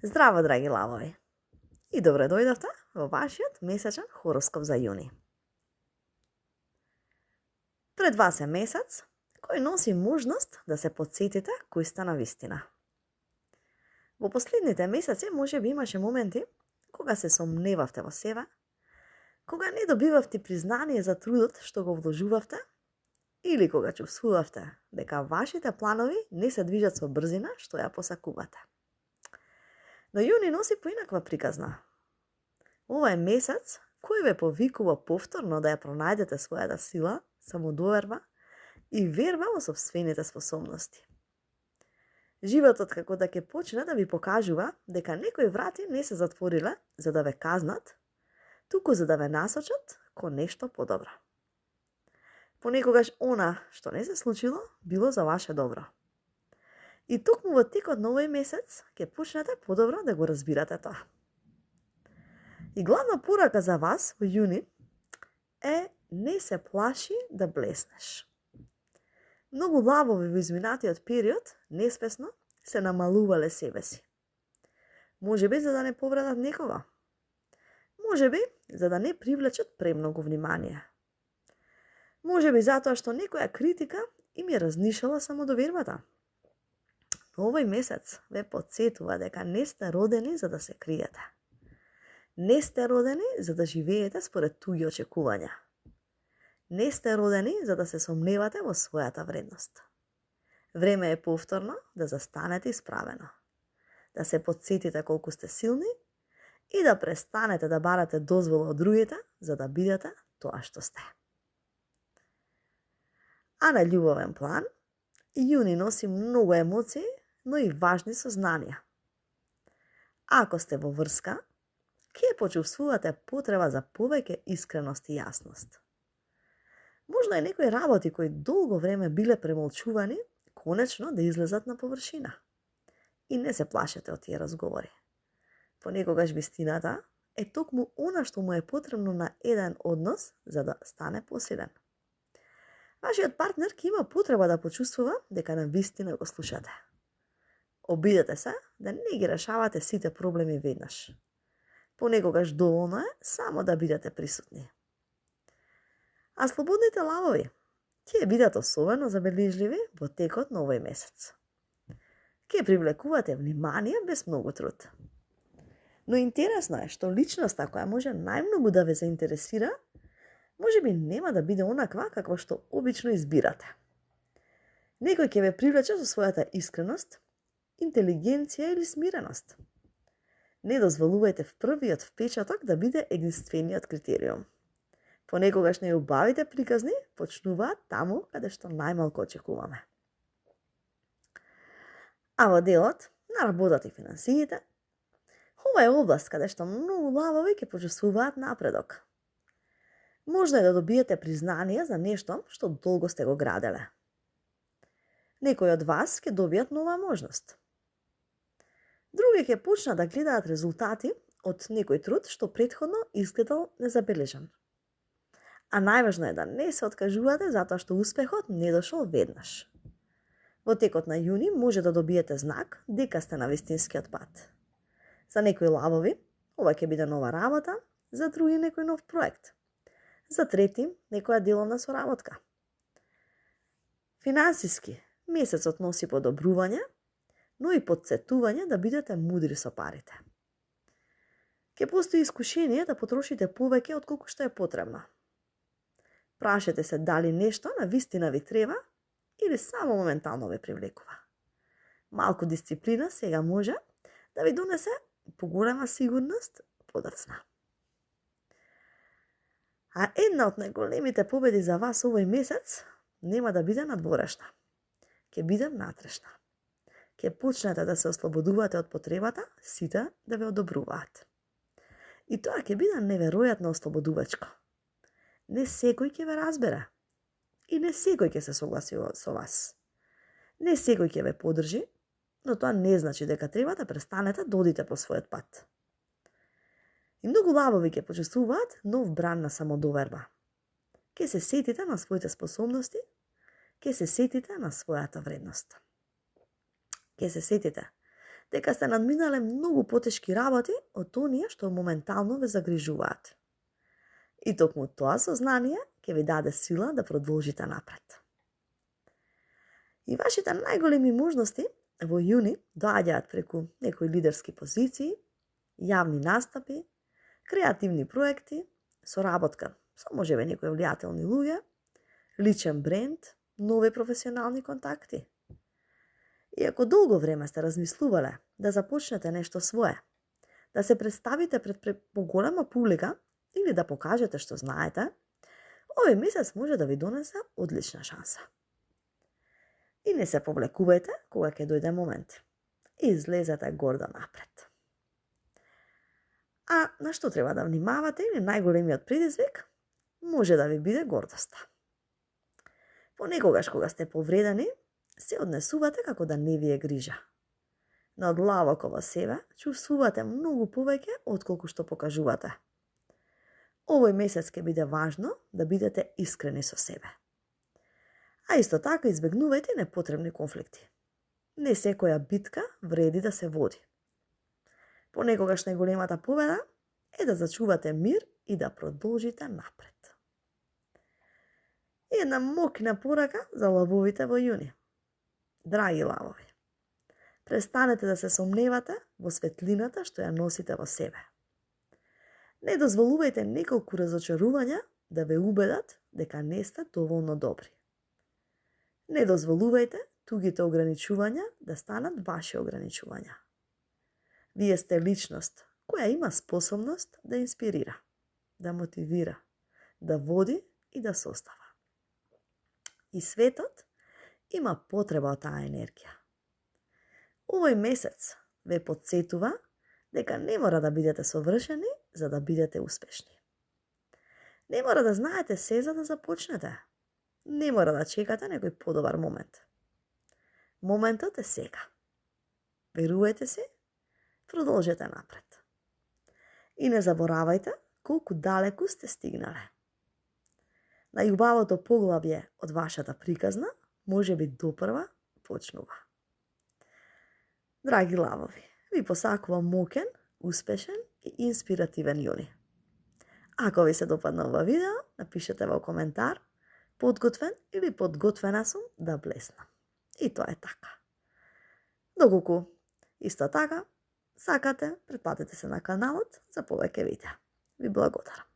Здраво, драги лавови! И добре дојдовте во вашиот месечен хороскоп за јуни. Пред вас е месец кој носи можност да се потсетите кој сте на вистина. Во последните месеци може би имаше моменти кога се сомневавте во себе, кога не добивавте признание за трудот што го вложувавте, или кога чувствувавте дека вашите планови не се движат со брзина што ја посакувате. Но јуни носи поинаква приказна. Ова е месец кој ве повикува повторно да ја пронајдете својата сила, самодоверба и верба во сопствените способности. Животот како да ќе почне да ви покажува дека некои врати не се затвориле за да ве казнат, туку за да ве насочат кон нешто подобро. Понекогаш она што не се случило било за ваше добро. И токму во текот на овој месец ќе почнете подобро да го разбирате тоа. И главна порака за вас во јуни е не се плаши да блеснеш. Многу лавови во изминатиот период неспесно се намалувале себе си. Може би за да не повредат некого. Може би за да не привлечат премногу внимание. Може би затоа што некоја критика им ја разнишала самодовербата. Но овој месец ве потсетува дека не сте родени за да се криете. Не сте родени за да живеете според туѓи очекувања. Не сте родени за да се сомневате во својата вредност. Време е повторно да застанете исправено. Да се потсетите колку сте силни и да престанете да барате дозвола од другите за да бидете тоа што сте. А на љубовен план, јуни носи многу емоции, но и важни сознанија. Ако сте во врска, ќе почувствувате потреба за повеќе искреност и јасност. Можно е некои работи кои долго време биле премолчувани, конечно да излезат на површина. И не се плашете од тие разговори. Понекогаш вистината е токму она што му е потребно на еден однос за да стане посилен. Вашиот партнер ќе има потреба да почувствува дека на вистина го слушате. Обидете се да не ги решавате сите проблеми веднаш. Понекогаш доволно е само да бидете присутни. А слободните лавови ќе бидат особено забележливи во текот на овој месец. Ќе привлекувате внимание без многу труд. Но интересно е што личноста која може најмногу да ве заинтересира, може би нема да биде онаква како што обично избирате. Некој ќе ве привлече со својата искреност, интелигенција или смиреност. Не дозволувајте првиот впечаток да биде единствениот критериум. Понекогаш неубавите приказни почнуваат таму каде што најмалку очекуваме. А во делот на работата и финансиите, ова е област каде што многу лавови ќе почувствуваат напредок. Можно е да добиете признание за нешто што долго сте го граделе. Некои од вас ќе добијат нова можност. Други ќе почнат да гледаат резултати од некој труд што претходно изгледал незабележан. А најважно е да не се откажувате затоа што успехот не дошол веднаш. Во текот на јуни може да добиете знак дека сте на вистинскиот пат. За некои лавови ова ќе биде нова работа, за други некој нов проект. За трети некоја деловна соработка. Финансиски месецот носи подобрување, но и потсетување да бидете мудри со парите. Ќе постои искушение да потрошите повеќе од колку што е потребно. Прашете се дали нешто на вистина ви треба или само моментално ве привлекува. Малку дисциплина сега може да ви донесе поголема сигурност подоцна. А една од најголемите победи за вас овој месец нема да биде надворешна. Ќе биде внатрешна. Ќе почнете да се ослободувате од потребата сите да ве одобруваат. И тоа ќе биде неверојатно ослободувачко. Не секој ќе ве разбере. И не секој ќе се согласи со вас. Не секој ќе ве поддржи, но тоа не значи дека треба да престанете да одите по својот пат. И многу лавови ќе почувствуваат нов бран на самодоверба. Ќе се сетите на своите способности, ќе се сетите на својата вредност. Ќе се сетите дека сте надминале многу потешки работи од оние што моментално ве загрижуваат. И токму тоа сознание ќе ви даде сила да продолжите напред. И вашите најголеми можности во јуни доаѓаат преку некои лидерски позиции, јавни настапи, креативни проекти, соработка со можеби некои влијателни луѓе, личен бренд, нови професионални контакти. И ако долго време сте размислувале да започнете нешто свое, да се представите пред поголема публика или да покажете што знаете, овој месец може да ви донесе одлична шанса. И не се повлекувајте кога ќе дојде момент. Излезете гордо напред. А на што треба да внимавате или најголемиот предизвик може да ви биде гордоста. Понекогаш кога сте повредени, се однесувате како да не ви е грижа. Но длабоко во себе чувствувате многу повеќе отколку што покажувате. Овој месец ќе биде важно да бидете искрени со себе. А исто така избегнувајте непотребни конфликти. Не секоја битка вреди да се води. Понекогаш најголемата победа е да зачувате мир и да продолжите напред. И една мокна порака за лавовите во јуни. Драги лавови, престанете да се сомневате во светлината што ја носите во себе. Не дозволувајте неколку разочарувања да ве убедат дека не сте доволно добри. Не дозволувајте тугите ограничувања да станат ваши ограничувања. Вие сте личност која има способност да инспирира, да мотивира, да води и да состава. И светот има потреба од таа енергија. Овој месец ве потсетува дека не мора да бидете совршени за да бидете успешни. Не мора да знаете се за да започнете. Не мора да чекате некој подобар момент. Моментот е сега. Верувајте си, продолжете напред. И не заборавајте колку далеку сте стигнале. Најубавото поглавје од вашата приказна може би допрва почнува. Драги лавови, ви посакувам мокен, успешен и инспиративен јуни. Ако ви се допадна ова видео, напишете во коментар подготвен или подготвена сум да блеснам. И тоа е така. Доколку исто така сакате, претплатете се на каналот за повеќе видеа. Ви благодарам.